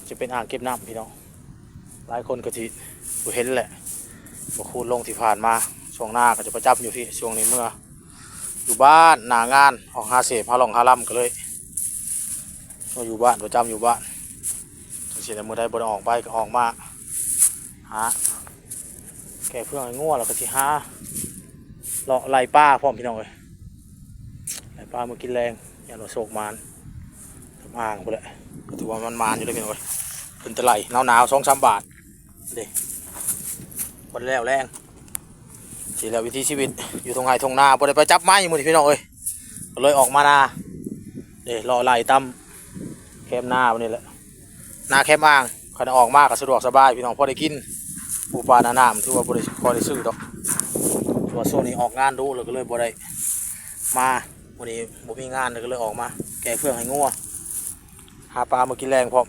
ຈະເປັນອ່າງເກັບນ້ຳພີ່ນ້ອງ ຫຼາຍຄົນກໍຊິບໍ່ເຫັນແຫຼະ ບໍ່ຄູນລົງທີ່ຜ່ານມາ. ຊ່ວງນາກໍຈະປະຈຳຢູ່ພີ້ ຊ່ວງນີ້ເມືອຢູ່ບ້ານ ໜ້າງານ ອອກຫາເສບຫາລ່ອງຫາລຳ ກໍເລີຍມາຢູ່ບ້ານ ປະຈຳຢູ່ບ້ານ. ຈັ່ງຊີ້ແຫຼະ ມື້ໃດບໍ່ໄດ້ອອກໄປກໍອອກມາຫາແກ້ເຟືອງໃຫ້ງົວ ແລ້ວກໍຊິຫາເລາະໄລ່ປາພ້ອມພີ່ນ້ອງເອີຍ ໄລ່ປາມື້ກິນແລງ. ຢ້ານວ່າໂຊກໝານ ທຳອ່າງພຸ້ນແຫຼະ ກໍຖືວ່າມັນໝານຢູ່ເດ້ພີ່ນ້ອງເອີຍ. ເພິ່ນແຕ່ໄລ່ໜາວໆ ສອງສາມບາດເດ້ ບໍ່ໄດ້ແລ້ວແລງ. ຊີ້ແຫຼະວິຖີຊີວິດຢູ່ທົ່ງໄຮ່ທົ່ງນາ ບໍ່ໄດ້ໄປຈັບໄມ້ມື້ນີ້ພີ່ນ້ອງເອີຍ ກໍເລີຍອອກມານາເດ້ ເລາະໄລ່ຕາມແຄມນານີ້ແຫຼະ ນາແຄມອ່າງ. ຄັນອອກມາກໍສະດວກສະບາຍພີ່ນ້ອງ ພໍໄດ້ກິນ ປູປາໜ້ານ້ຳ ຖືວ່າບໍ່ໄດ້ຄ່ອຍໄດ້ຊື້ດອກ ເພາະວ່າຊ່ວງນີ້ອອກງານດຸ ແລ້ວກໍເລີຍບໍ່ໄດ້ມາ. ມື້ນີ້ບໍ່ມີງານ ແລ້ວກໍເລີຍອອກມາແກ້ເຟືອງໃຫ້ງົວ ຫາປາມາກິນແລງພ້ອມ.